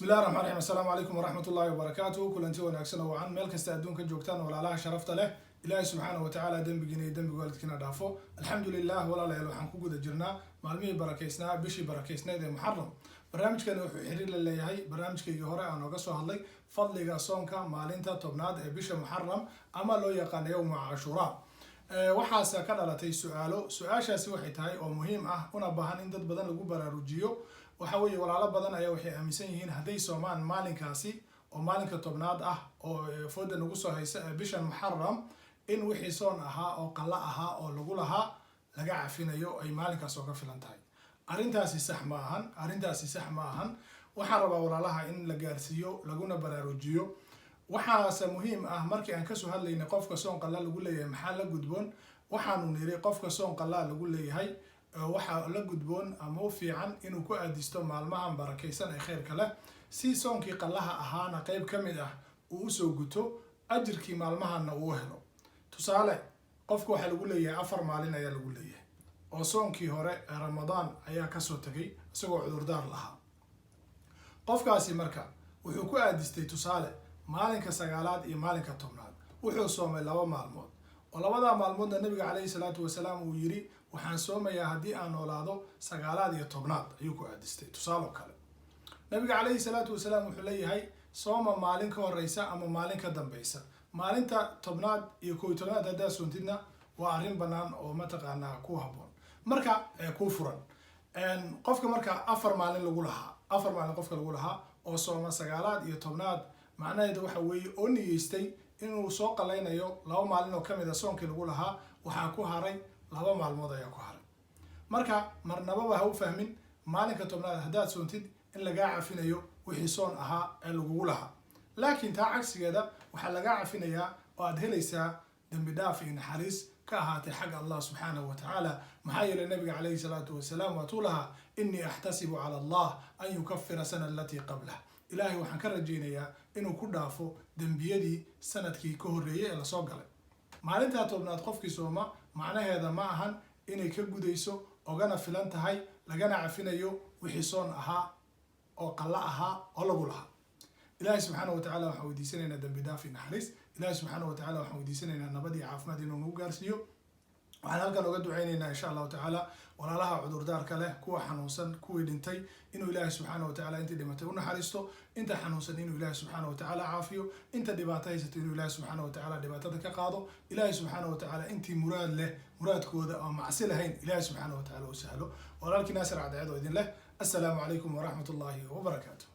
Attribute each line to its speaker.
Speaker 1: Bismillahi raxmaan raxiim. Assalaamu calaykum waraxmat ullahi wabarakaatu. Kulanti wanaagsan oo wacan meel kasta adduunka joogtaan, walaalaha sharafta leh. Ilaahay subxaanahu watacaala dembigiina iyo dembiga waalidkiina dhaafo. Alxamdu lilah. Walaalayaal, waxaan ku guda jirnaa maalmihii barakaysnaa, bishii barakaysnayd ee Muxaram. Barnaamijkani wuxuu xiriir la leeyahay barnaamijkaygii hore aan nooga soo hadlay fadliga soonka maalinta 10aad ee bisha Muxaram, ama loo yaqaano yowma Cashuura. Waxaase ka dhalatay su-aalo. Su-aashaasi waxay tahay oo muhiim ah una baahan in dad badan lagu baraarujiyo, waxa weeye walaalo badan ayaa waxay aaminsan yihiin hadday soomaan maalinkaasi oo maalinka 10aad ah oo fooda nagu soo haysa ee bishan Muxaram, in wixii soon ahaa oo qalla ahaa oo lagu lahaa laga cafinayo, ay maalinkaas ooga filan tahay. Arrintaasi sax ma ahan, arrintaasi sax ma ahan. Waxaan rabaa walaalaha in la gaarsiiyo laguna baraarujiyo. Waxaase muhiim ah, markii aan kasoo hadlaynay qofka soon qalla lagu leeyahay maxaa la gudboon, waxaanu niri qofka soon qallaa lagu leeyahay waxaa la gudboon ama u fiican inuu ku aadisto maalmahan barakaysan ee khayrka leh, si soonkii qallaha ahaana qeyb ka mid ah uu usoo guto, ajirkii maalmahanna uu helo. Tusaale, qofka waxaa lagu leeyahay 4 maalin ayaa lagu leeyahay oo soonkii hore ee Ramadaan ayaa kasoo tegay isagoo cudurdaar lahaa. Qofkaasi marka wuxuu ku aadistay, tusaale, maalinka 9aad iyo maalinka 10aad. Wuxuu soomay 2 maalmood, oo labadaa maalmoodna Nabiga caleyhi salaatu wasalaam uu yiri waxaan soomayaa haddii aan noolaado 9aad iyo 10aad ayuu ku aadistay. Tusaale oo kale, Nabiga caleyhi salaatu wasalaam wuxuu leeyahay sooma maalin ka horeysa ama maalin ka dambeysa. Maalinta 10aad iyo 11aad haddaa soontidna waa arrin banaan oo mataqaanaa ku haboon, marka kuu furan. Qofka marka 4 maalin lagu lahaa, 4 maalin qofka lagu lahaa oo sooma 9aad iyo 10aad, macnaheedu waxa weeye oo niyeystay inuu soo qalaynayo 2 maalin oo kamid a soonkii lagu lahaa, waxaa ku haray 2 maalmood ayaa ku haray. Marka marnababa ha u fahmin maalinka 10aad haddaad soontid in lagaa cafinayo wixii soon ahaa ee lagugu lahaa. Laakiin taa cagsigeeda, waxaa lagaa cafinayaa oo aad helaysaa dembi dhaaf iyo naxariis ka ahaatay xagga Allah subxaanahu wa tacaala. Maxaa yeelay, Nabiga calayhi salaatu wasalaam waatuu lahaa: "Inii axtasibu cala Allah an yukafira sana alatii qablah." Ilaahay waxaan ka rajaynayaa inuu ku dhaafo dembiyadii sanadkii ka horreeyay ee lasoo galay. Maalintaa 10aad qofkii sooma, macnaheeda ma ahan inay ka gudayso ogana filan tahay, lagana cafinayo wixii soon ahaa oo qalla ahaa oo lagu lahaa. Ilaahay subxaana wa tacala waxaan weydiisanaynaa dembi dhaaf iyo naxariis. Ilaahay subxaana wa tacala waxaan weydiisanaynaa nabad iyo caafimaad inuu nagu gaarsiiyo. Waxaan halkan oga duceynaynaa, insha Allahu tacaala, walaalaha cudurdaarka leh, kuwa xanuunsan, kuwii dhintay, inuu Ilaahay subxaana wa tacala intii dhimatay u naxariisto, inta xanuunsan inuu Ilaahay subxaana wa tacaala caafiyo, inta dhibaato haysato inuu Ilaahay subxaana wa tacaala dhibaatada ka qaado. Ilaahay subxaana wa tacaala intii muraad leh muraadkooda oo macsi lahayn Ilaahay subxaana wa tacala u sahlo. Walaalkii Naasir Cadceed oo idin leh, assalaamu calaykum waraxmat ullahi wabarakaatu.